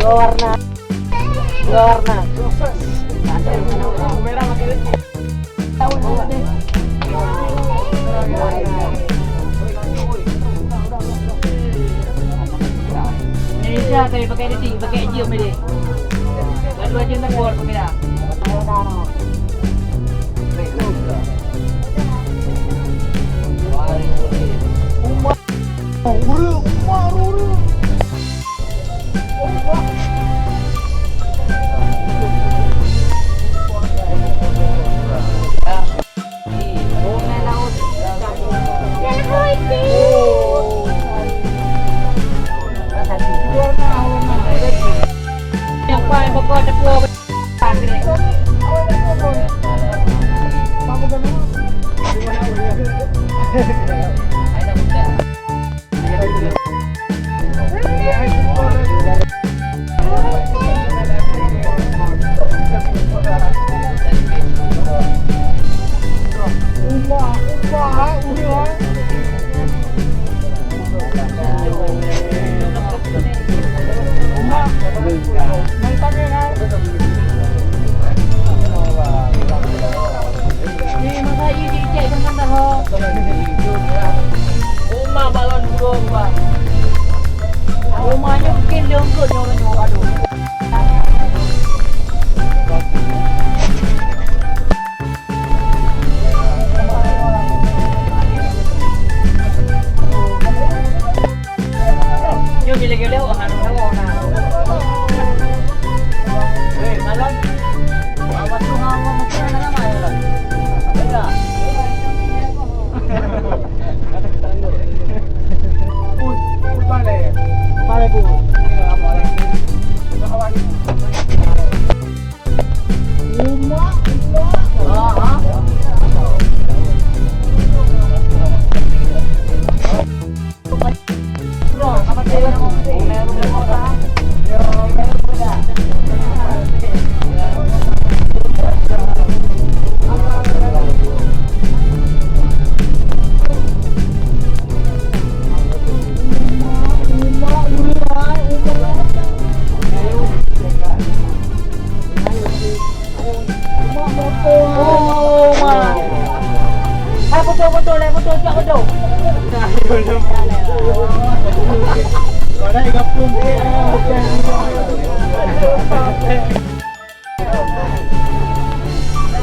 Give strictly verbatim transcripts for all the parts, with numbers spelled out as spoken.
Warna. Warna. Indonesia tapi pakai dating, pakai jiem ni. Lalu aja nak buat pakai dah. Uma balon burung, Bang. Uma nyoe mungkin leungkot nyoe, nyoe, aduh. Oh, ma. Hai, foto, foto, leh, foto, cok foto. Padahal gabung.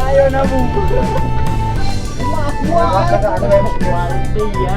Ayo, nabung. Wah, wah. Iya.